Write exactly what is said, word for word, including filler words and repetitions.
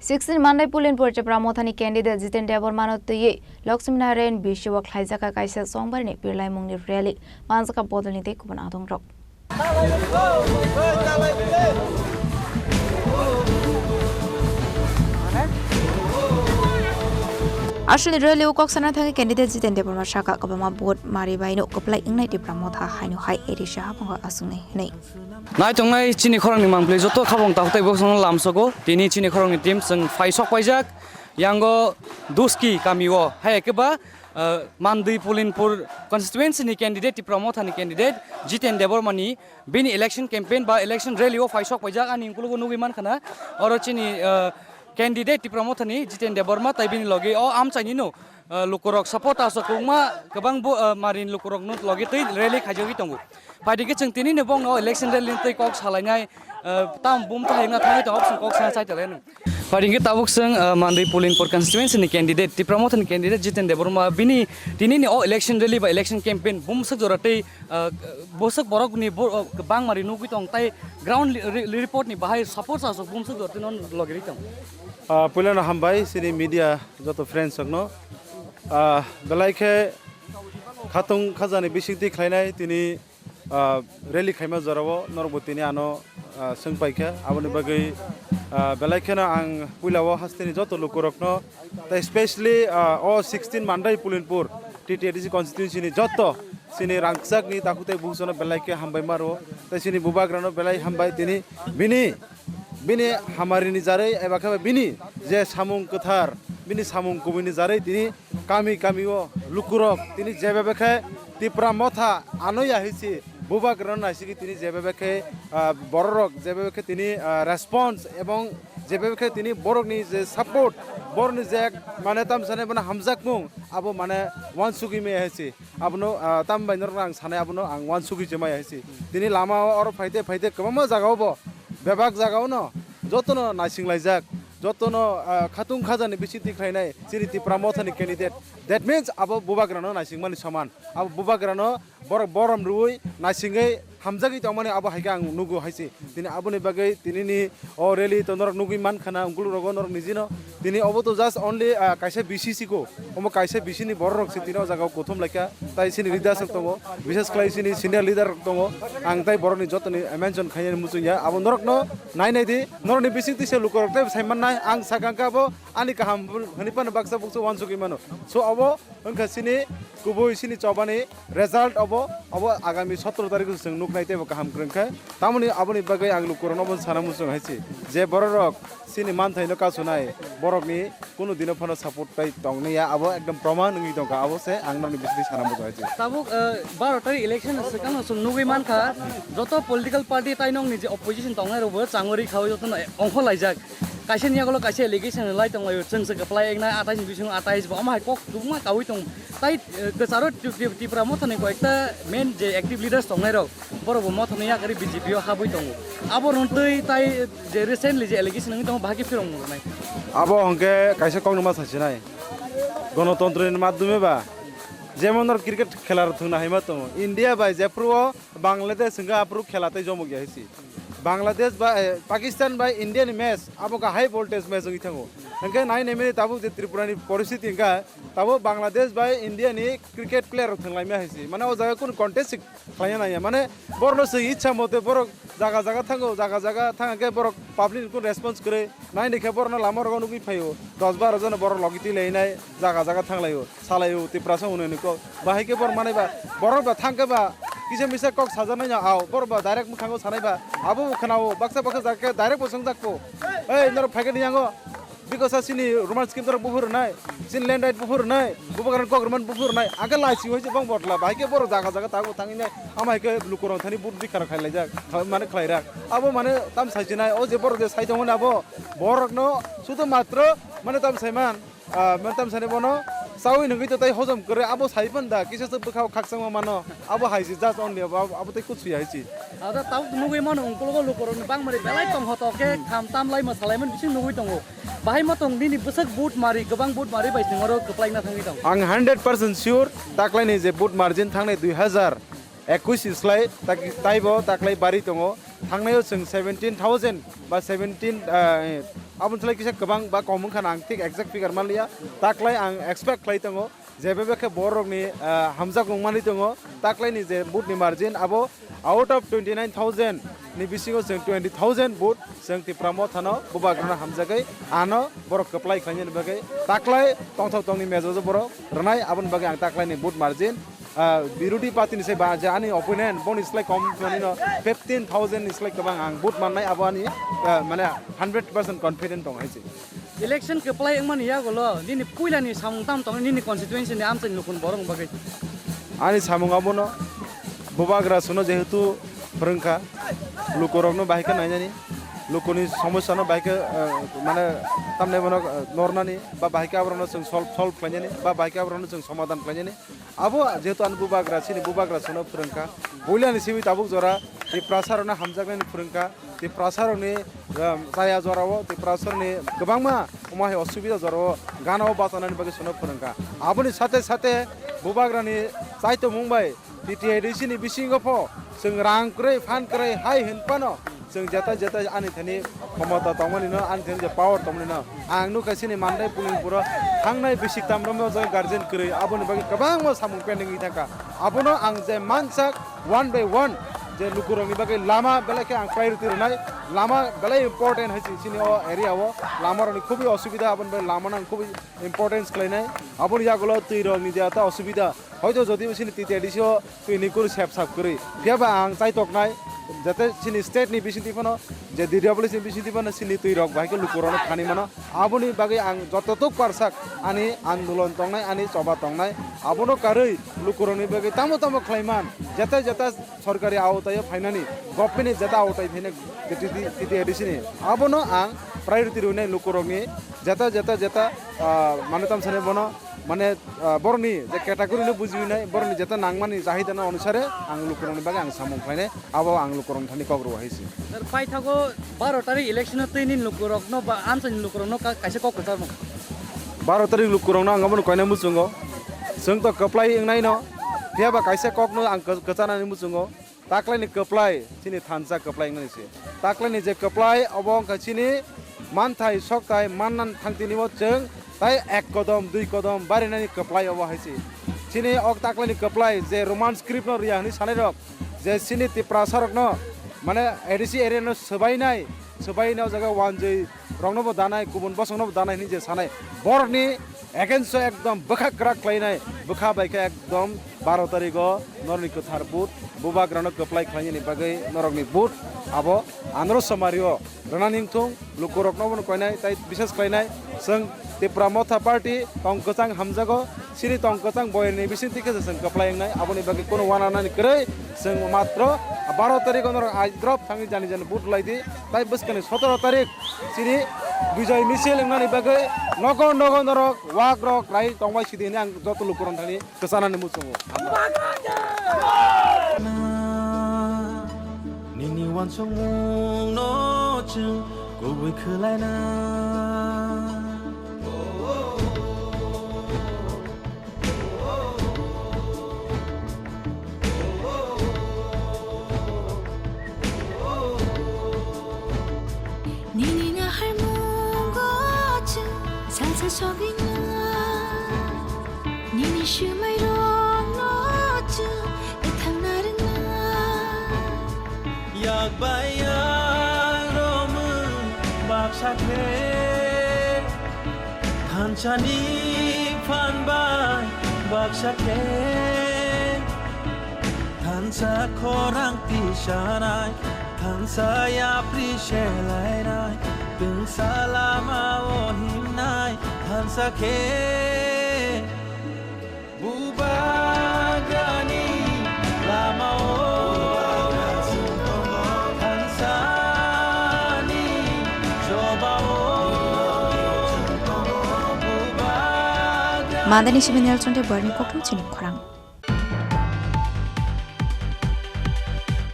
Sixteen Mandai Pulinpur Tipra Mothani candidate Jiten Debbarmano twiwi Lakshmi Narayan B C o khlaijak kaisa chongbarni birlaimungni rally manjak bodolni tei kubun adongrok. Aswlni rally o kok sana thangwi candidate Jiten Debbarma saka kwbangma vote mari baino kwplai wngnai Tipra Motha haino hai eri saha phungo aswknai hwnwi. Naitongnai chini khorangni mangpili joto khabong takhuk tei bosongno lamsogo. Tini chini khorangni team chwng phai sok paijak. Yango Duski kamio hai khe ba, ah, Mandwi Pulinpur constituency ni candidate, Tipra Motha ni candidate Jiten Debbarmani bini election campaign ba election rally o phai sok paijak. Ani ukologo nugwi mankha na oro chini, ah, candidate Tipra Motha ni Jiten Debbarma tai bini logi o amchaini no, ah, lukurok supporters rok kwbangma kwbang bo, ah, marin lukurok no logi twi rally khaijagwi tongo. Phaidi khe chwng tini ni bongno election rally twi kok salainai, ah, tam bum ta hayungna thangwi tongo, chwng kok sana chai tonglainai. Phaidi khe tabuk chwng, ah, Mandwi Pulinpur constituency ni candidate, Tipra Motha ni candidate Jiten Debbarma bini tini ni o election rally ba election campaign bumswk jora tei, ah, bwswk borok ni bo-, ah, bangma ri nugwi tong tai ground li-, ri-, report ni bahai support sa sok bumswk jora tei non logi ri tong. Ah, puilano hambai chini media joto friends rokno. Ah, belai khe khatung khajani bisingtwi khlainai tini, ah, rally khaima jorao norokbo tini ano, ah, swng paikha. Aboni bagwi, ah, belai kheno ang puilao hasteni joto lukurokno, tei specially, ah, o sixteen Mandai Pulinpur T T A D C constituency ni joto chini rangchakni takhuk tei bukhuksano belai khe hambai maro. Tei chini bubagrano belai hambai tini bini bini hamarini jarwi eba khe bini je samung kwthar, bini samung kubuini jarwi tini kami kami o lukurok tini jebebe khe Tipra Motha ano ya hisi bubagrano naisigi tini jebebe khe, ah, bororok jebebe khe tini, ah, response ebong jebebe khe tini borokni je support, borokni je mane tamsane bono hamjakmung abo mane wansugwi maya hisi. Abono, ah, tambai norokno ang sanai, abono ang wansugwi se maya hai se. Tini lama o oro phaite phaite kwbangma jaga o bo bebak jaga o no jotono naising laijak, jotono, ah, khatung khajani bisingtwi khlainai chini Tipra Mothani candidate. That means abo bubagrano naisingmani soman. Abo bubagrano borok borom rwui naisingwi hamjagwi tongmani abo hai khe ang nugo hai se. Tini aboni bagwi tinini o rally to norok nugwi mankha na, ungkuluk rogo norok nijino. Tini obo to just only, ah, kaisa B C C ko. Omo kaisa B C ni borok rok se tini o jaga o kuthum laikha. Tai chini leaders rok tongo, bishes khlai chini senior leader rok tongo. Ang tai borok ni joto ni mention khainani muchung ya. Abo norok no nai nai di, norok ni bising twi se lukurok tai sai man nai. Ang sakang khe abo ani kaham hwnwi phano baksa buksa uansugwi mano. So abo wngkha chini kubui chini chobani result obo, obo agami sotoro tarikh o chwng nuknai teibo kaham kwrwng khe. Tamoni aboni bagwi ang lukurokno obo sana muchung hai se, je bororok chini manthaino kasunai, borokni kunu dino phano support tai tongni ya, abo ekdom proman wngwi tongkha, abo se ang nokni bisingtwi sana muchung hai se. Tabuk, eh, baro tarikh election swkang no chwng nugwi mankha, joto political party tai nokni je opposition tongnai rokbo changori khaui jotono ongkhor laijak. Kaisa ni yagulo kaisa allegation lai tonglaio, chwng se kwplai eknai atais ni bisingo atais bo, omo hai kok kwbangma kaui tong. Tai, eh, kwcharo Tri-, Tri-, Tipra Mothani koyekta main je active leaders tongnai rok, borok bo Mothani yakarwi B J P o habwi tongo. Abo rwng twi tai je recently je allegation wngwi tongo, bahai khe phirok mwnai. Abo hwnkhe kaisa kokno ma sasinai. Gonotontro ni madhyome ba, jemon norok cricket khela rok thwngna hai ma tongo. India bai jephru o Bangladesh hwnkhe aphuru khela tei jomok ya hai se. Bangladesh ba, eh, Pakistan bai India ni match, abo khe high voltage match wngwi thango. Hwnkhe nai nai mani tabuk je Tripura ni poristiti hwnkha, tabuk Bangladesh bai India ni cricket player rok thwng lai ma hai se. Mane o jaga kunu contest khlaina nangya. Mane borok no chwng ichha mote borok jaga jaga thango, jaga jaga thang khe borok public ni kunu response kwrwi. Nai ni khe borok no lama rogo nugwi phaio. Dos baro jona borok logi twi lai nai jaga jaga thang laio. Salaio Tiprasa hwnwi hwnwi kok. Bahai khe borok manai ba, borok ba thang khe ba kisa misa kok sajaknai no ao, borok ba direct mwkhango sanai ba, abo bo khwnao, baksa baksa jaga khe direct bo swngjak kho. Ei, norok phai khe ni yango, bikosa chini Roman script norok buphuru nai, chini land right buphuru nai, bubagrani kok Roman buphuru nai, ang khe lai sing hoi se bang botla, bahai khe borok jaga jaga tabuk thangwi nai, ama hai khe lukurok thani but bikha rok khai laijak, mane khlai rak. Abo mane tam sai sinai, o je borok je sai tongmani abo, borok no sudu matro mane tam sai man. Ah, mane tam sani bono chawi nungwi to tai hojom kwrwi abo sai phan da kisa se bwkhao khakchangma mano abo hai se just only abo, abo, abo tei kutsuya hai se. Ada tabuk nugwi mano ungkulugo lukurokni bangmari belai tong hoto khe kham tam lai ma salai man bising nugwi tongo. Bahai ma tong nini bwsak but mari kwbang but mari bai singoro kwplaina thangwi tong. Ang hundred percent sure taklaini je but margin thangnai dui hazar ekush slai tak-, taibo taklai bari tongo. Thangnaio chwng seventeen thousand ba seventeen, ah, aboni slai kisa kwbang ba kom wngkha, ang thik exact figure manliya. Taklai ang expect khlai tongo, je bebakhe borokni, ah, hamjakmung manwi tongo. Taklaini je vote ni margin, abo out of twenty nine thousand ni bisingo chwng twenty thousand vote chwng Tipra Mothano Bubagrano hamjagwi ano borok kwplai khlainani bagwi taklai tongthok tongni mejojo borok rwnai, aboni bagwi ang taklaini vote margin, ah, birodhi party ni se ba je ani opponent boni slai kom manino fifteen thousand ni slai kwbang ang vote mannai, abo ani, ah, mane hundred percent confident tong hai se. Election kwplai wngmani yagulo nini puilani samung tam tongni nini constituency ni amchaini lukun borok bagwi? Ani samung abono, Bubagra suno jehetu phwrwngkha, lukurokno bahai khe nainani, lukuni somosyano bahai khe, eh, mane tamni bono, eh, nornani ba bahai khe aborokno chwng solve, solve khlainani ba bahai khe aborokno chwng somadhan khlainani. Abo jehetu ani Bubagra, chini Bubagra suno phwrwngkha, puilani simi tabuk jora Tiprasarokno hamjaknani phwrwngkha. Tiprasarokni, um, chaya jorao, Tiprasarokni kwbangma omo hai osubida jorao ganao bachanani bagwi sono phwrwngkha. Aboni sate sate Bubagrani chaitomung bai T T A D C ni bisingo pho chwng rang kwrwi, phan kwrwi hai hwn phano chwng jeta jeta ani thani khomota tongmani no, ani thani je power tongmani no, ang nukha chini Mandai Pulinpuro thangnai bisik tamrwmno je guardian kwrwi, aboni bagwi kwbangma samung pending wngwi thangkha. Abono ang je mansak one by one je lukurokni bagwi lama belai khe ang priority rwnai, lama belai important hai se chini o area o, lama rokni khubui osubida, aboni bagwi lama no ang khubui importance khlainai, aboni yagulo twi rokni je ta osubida, hoito jodi bo chini T T A D C o twi ni kunu sep sap kwrwi, phiya ba ang chaitoknai, jate chini state ni bisingtwi phano, je D W C ni bisingtwi phano chini twi rok bahai khe lukurokno thani mano, aboni bagwi ang jototuk parsak ani andolon tongnai, ani choba tongnai, abono karwi lukurokni bagwi tamo tamo khlaiman, jeta jeta sorkari aotaio phainani, government ni jeta aotai phainai T T A D C ni, abono ang priority rwnai lukurokni jeta jeta jeta, ah, mane tamsani bono mane, ah, borokni je category no bujiwi nai, borokni jeta nangmani chahida no onusare ang lukurokni bagwi ang samung khlainai. Abo ang lukurokni thani kok rw hai se. Sir, paithago baro tarik election o twi nini lukurokno ba amchaini lukurokno ka-, kaisa kok kwcharmung. Baro tarik lukurokno ang abono koinai muchungo. Chwng to kwplai wngnaino. Phiya ba kaisa kokno ang kw-, kwchanani muchungo. Taklaini kwplai, chini thansa kwplai wngnani se. Taklaini je kwplai, obo wngkha chini manthai, sokthai, mannan thangtini o chwng tai ek kodom, dui kodom barinani kwplai obo hai se. Chini ok taklaini kwplai je Roman script no riya hwnwi sanai rok, je chini Tiprasa rokno, mane A D C area no swbainai, swbainai o jaga wanjwi rokno bo danai, kubun bosong no bo danai hwnwi je sanai, borokni against o ekdom bwkha kwrak khlainai, bwkha bai khe ekdom baro tarik o norokni kwthar vote, Bubagrano kwplai khlainani bagwi norokni vote abo andro somari o rwnani wngthung, lukurokno bono koinai tai bisas khlainai. Chwng Tipra Motha Party tong kwchang hamjago, chini tong kwchang boyani bisingtwi khe chwng kwplai wngnai, aboni bagwi kunu uananani kwrwi. Chwng matro baro tarik o norok aidrop thangwi jani jani vote rwlai di, tai bwskangni sotoro tarik chini Bijoy Misil wngnani bagwi nogo nogo norok wakrok rai tongbai sidi hwnwi ang joto lukurokno thani kwchanani muchungo. Nini uansukmungno chwng kubui khwlaina. Nini naharmungo chwng salsa sogwina. Nini swmairokno chwng ethangna rwngna. Yak bai yak romwi baksa khe, thansani phan bai baksa khe. Thansa khorang tisanai, thansa yapri selainai, twngsa lama o himnai, thansa khe Bubagrani lama o, thansani choba o, Bubagrani. Mandani simi Nelson de Barni kokthum chini khorang.